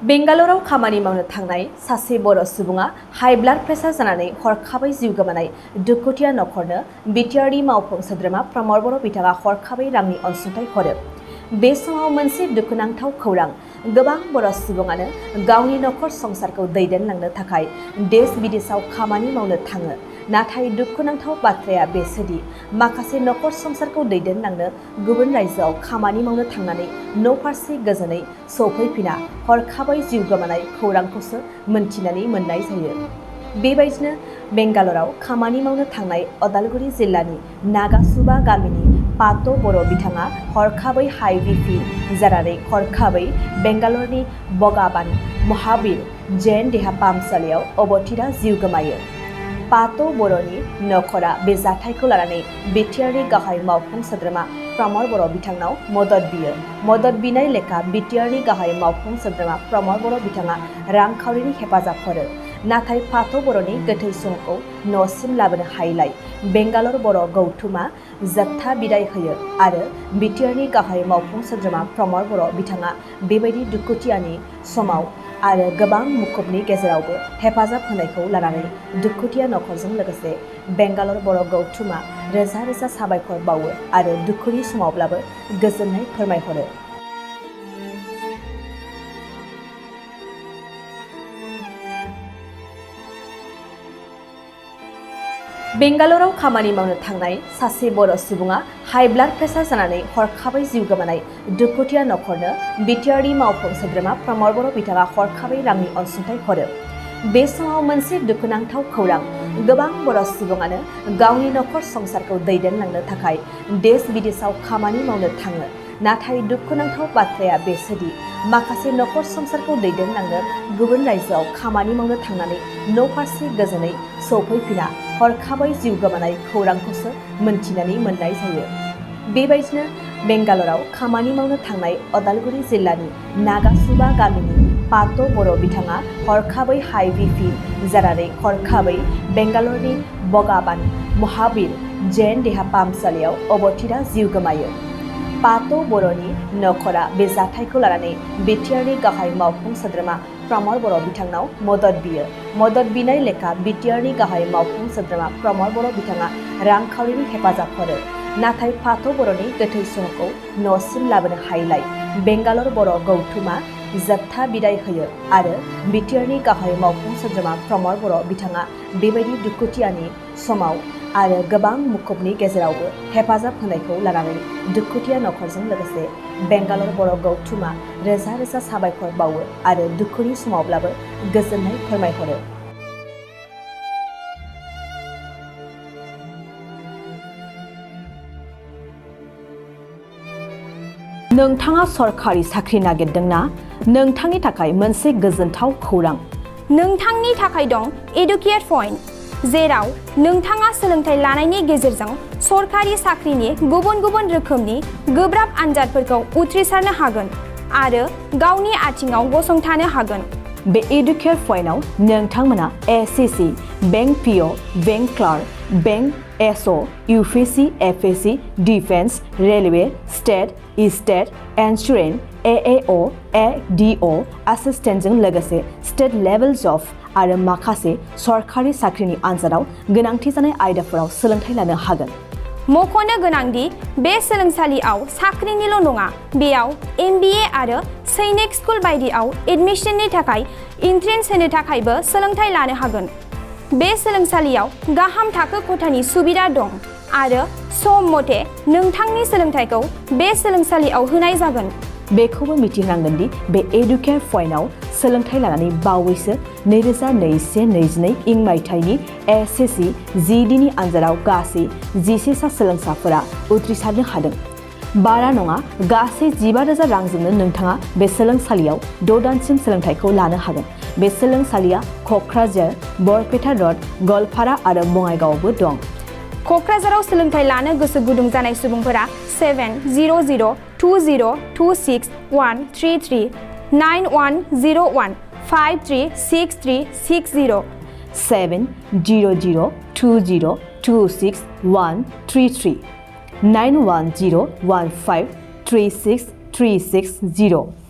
बेंगालराव खामानि मावनो थांनाय सासे बर' सुबुङा हाइ ब्लाड प्रेसार जानानै हरखाबै जिउ गोमानाय दुखुथिया नखरनो बिटिआरनि मावफुं सोद्रोमा प्रमद बर' बिथाङा हरखाबै रांनि अनसुंथाइ हरो। बे समाव मोनसे दुखुनांथाव खौरां, गोबां बर' सुबुङानो गावनि नखर संसारखौ दैदेनलांनो थाखाय देश बिदेशाव खामानि मावनो थाङो। नाथाय दुखुनांथाव बाथ्राया बेसोदि माखासे नखर संसारखौ दैदेनलांनो गुबुन रायजोआव खामानि मावनो थांनानै न'फारसे गोजोनै सौफैफिना हरखाबै जिउ गोमानाय खौरांखौसो मोनथिनानै मोननाय जायो। बेबायदिनो बेंगालराव खामानि मावनो थांनाय अदालगुरि जिल्लानि नागासुबा गामिनि पात' बर' बिथाङा हरखाबै हाइ बिपि जानानै हरखाबै बेंगालरनि बगाबान महावीर जैन देहा फाहामसालियाव अबथिरा जिउ गोमायो। पात' बर'नि नखरा बे जाथायखौ लानानै बिटिआरनि गाहाय मावफुं सोद्रोमा प्रमद बर' बिथांनाव मदद बियो। मदद बिनाय लेखा बिटिआरनि गाहाय मावफुं सोद्रोमा प्रमद बर' बिथाङा रांखावरिनि हेफाजाब हरो। नाथाय पात' बर'नि गोथै सहखौ न'सिम लाबोनो हायैलाय बेंगालर बर' गौथुमा जोबथा बिदाय होयो आरो बिटिआरनि गाहाय मावफुं सोद्रोमा प्रमद बर' बिथाङा बेबायदि दुखुथियानि समाव आरो गोबां मुखुबनि गेजेरावबो हेफाजाब होनायखौ लानानै दुखुथिया नखरजों लोगोसे बेंगालर बर' गौथुमा रोजा रोजा साबायखर बावो आरो दुखुनि समावब्लाबो गोजोननाय फोरमायहरो। बेंगालराव खामानि मावनो थांनाय सासे बर' सुबुङा हाइ ब्लाड प्रेसार जानानै हरखाबै जिउ गोमानाय दुखुथिया नखरनो बिटिआरनि मावफुं सोद्रोमा प्रमद बर' बिथाङा हरखाबै रांनि अनसुंथाइ हरो। बे समाव मोनसे दुखुनांथाव खौरां, गोबां बर' सुबुङानो गावनि नखर संसारखौ दैदेनलांनो थाखाय देश बिदेशाव खामानि मावनो थाङो। नाथाय दुखुनांथाव बाथ्राया बेसोदि माखासे नखर संसारखौ दैदेनलांनो गुबुन रायजोआव खामानि मावनो थांनानै न'फारसे गोजोनै सौफैफिना हरखाबै जिउ गोमानाय खौरांखौसो मोनथिनानै मोननाय जायो। बेबायदिनो बेंगालराव खामानि मावनो थांनाय अदालगुरि जिल्लानि नागासुबा गामिनि पात' बर' बिथाङा हरखाबै हाइ बिपि जानानै हरखाबै बेंगालरनि बगाबान महावीर जैन देहा फाहामसालियाव अबथिरा जिउ गोमायो। पात' बर'नि नखरा बे जाथायखौ लानानै बिटिआरनि गाहाय मावफुं सोद्रोमा प्रमद बर' बिथांनाव मदद बियो। मदद बिनाय लेखा बिटिआरनि गाहाय मावफुं सोद्रोमा प्रमद बर' बिथाङा रांखावरिनि हेफाजाब हरो। नाथाय पात' बर'नि गोथै सहखौ न'सिम लाबोनो हायैलाय बेंगालर बर' गौथुमा जोबथा बिदाय होयो आरो बिटिआरनि गाहाय मावफुं सोद्रोमा प्रमद बर' बिथाङा बेबायदि दुखुथियानि समाव आरो गोबां मुखुबनि गेजेरावबो हेफाजाब होनायखौ लानानै दुखुथिया नखरजों लोगोसे बेंगालर बर' गौथुमा रोजा रोजा साबायखर बावो आरो दुखुनि समावब्लाबो गोजोननाय फोरमायहरो। नोंथाङा सरखारि साख्रि नागिरदोंना? नोंथांनि थाखाय मोनसे गोजोनथाव खौरां। नोंथांनि थाखाय दं एडुकेट पइन्ट, जेराव नोंथाङा सोलोंथाइ लानायनि गेजेरजों सरखारि साख्रिनि गुबुन गुबुन रोखोमनि गोब्राब आनजादफोरखौ उथ्रिसारनो हागोन आरो गावनि आथिङाव गसंथानो हागोन। बे एडुकेट पइन्टआव नोंथांमोना SSC, bank PO, bank clerk, bank SO, UPSC, FSC, defence, railway, state insurance, AAO, ADO एसिस्टेन्टजों लोगोसे स्टेट लेभेल जब आरो माखासे सरखारि साख्रिनि आनजादाव गोनांथि जानाय आयदाफोराव सोलोंथाइ लानो हागोन। मख'नो गोनांदि बे सोलोंसालियाव साख्रिनिल' नङा, बेयाव MBA आरो सैनिक स्कुल बायदियाव एडमिशननि थाखाय एन्ट्रेन्स होनो थाखायबो सोलोंथाइ लानो हागोन। बे सोलोंसालियाव गाहाम थाखो खथानि सुबिदा दं आरो सम मथे नोंथांनि सोलोंथाइखौ बे सोलोंसालियाव होनाय जागोन। बेखौबो मिथिनांगोन दि बे एडुकेट पइन्टआव सोलोंथाइ लानानै बावैसो 2021-22 इं मायथाइनि एसएससि जिडिनि आनजादाव गासै 11 सा सोलोंसाफोरा उथ्रिसारनो हादों। बारा नङा, गासै 15,000 रांजोंनो नोंथाङा बे सोलोंसालियाव 6 दानसिम सोलोंथाइखौ लानो हागोन। बे सोलोंसालिया क'क्राझार, बरपेटा र'ड, गवालपारा आरो बङाइगावआवबो दं। क'क्राझाराव सोलोंथाइ लानो गोसो गुदुं जानाय सुबुंफोरा 700-226-133 9101-536360 700-226-133 9101536360